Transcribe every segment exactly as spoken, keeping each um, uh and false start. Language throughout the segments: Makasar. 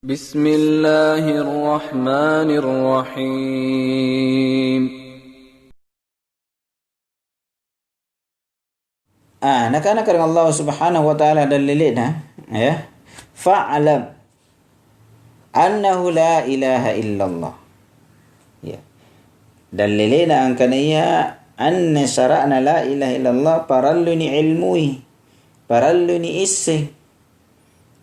Bismillahirrahmanirrahim. Ah, nakana karaeng Allah Subhanahu wa Ta'ala dalle'na, ya, "Fa'lam annahu la ilaha illallah." Ya. Dalle'na angkanaya anne sara'na la ilaha illallah parallui niilmui, parallui niisseng.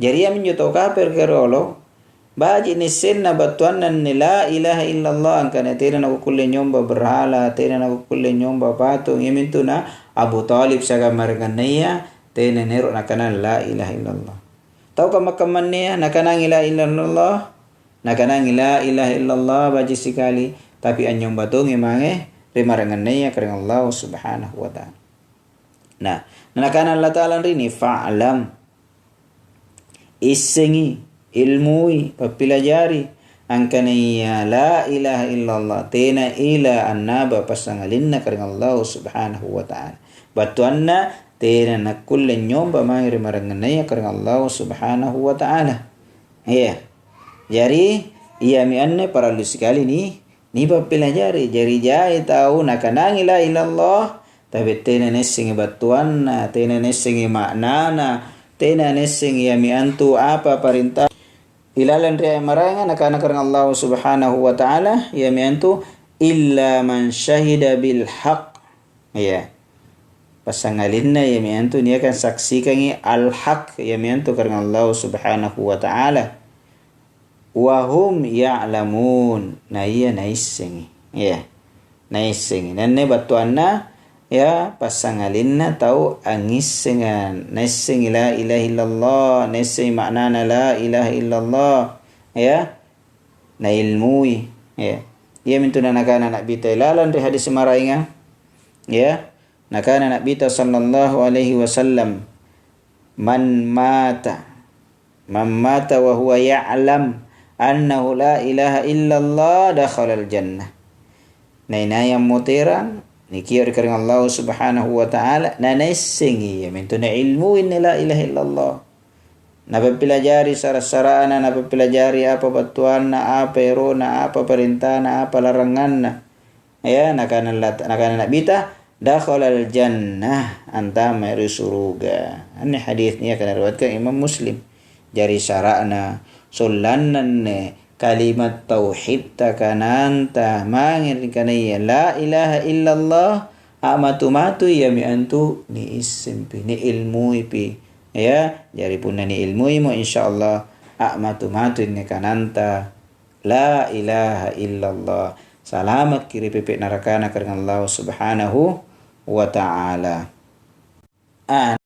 Jari, iaminjo tau kapereka riolo, baji' naissenna battuanna anne la ilaha illallah, angkana tena nakukkulle nyomba berhala, tena nakukkulle nyomba patung, iamintu na Abu Thalib siagang maraengannaya tena naero' nakanang la ilaha illallah. Tau kamma-kammannea nakanangi la ilaha illallah, nakanangi la ilaha illallah baji' sikali, tapi anynyomba tongi mange ri maraengannaya karaeng Allah Subhanahu wa Ta'ala. Nah, nakana Allata'ala ri ni, "Fa'lam," issengi, ilmui, pappilajari, angkanaya la ilaha illallah, tena ila annaba passangalinna karaeng Allah Subhanahu wa Ta'ala. Battuanna tena nakkulle nyomba mange ri maraengannaya karaeng Allah Subhanahu wa Ta'ala. Iya. Jari, iami anne parallu sikali ni nipappilajari. Jari jai tau nakanangi la ilaha illallah, tapi tena naissengi battuanna, tena naissengi ma'nana, tena naissengi iami antu apa parenta ilalang ri aya' maraenga, nakana karaeng Allah Subhanahu wa Ta'ala, iami antu, "Illa man syahida bil haq." Iya. Passangalinna iami antu niaka saksikangi al-haq, iami antu karaeng Allah Subhanahu wa Ta'ala. "Wa hum ya'lamun," na ia naissengi. Iya, naissengi. Nanne battuanna, ya, passangalinna tau angissenga, naissengi la ilaha illallah, naissengi ma'nana la ilaha illallah, ya, nailmui, ya. Iamintu nanakana Na'bita ilalang ri hadis maraenga, ya, nakana Na'bita sallallahu alaihi wasallam, "Man mata, man mata wa huwa ya'lam annahu la ilaha illallah dakhalal jannah." Nai-nai ammoterang, nikio' ri karaeng Allah Subhanahu wa Ta'ala, nanaissengi, iamintu nailmui anne la ilaha illallah. Napappilajari sara'-sara'na, napappilajari apa battuanna, apa erona, apa parentana, apa laranganna. Ya, nakana Allat-, nakana Na'bita, "Dakhalal jannah," antamai ri suruga. Anne hadis niaka nariwayatkan Imam Muslim. Jari sara'na, sollanna anne kalimat tauhidta kananta mange ri kanaya la ilaha illallah, a'matu-matui iami antu niissempi, niilmuipi. Ya, jari punna niilmuimo, insyaallah a'matu-matui anne kananta la ilaha illallah. Salamakki ri pepe' narakana karaeng Allah Subhanahu wa Ta'ala. Ah,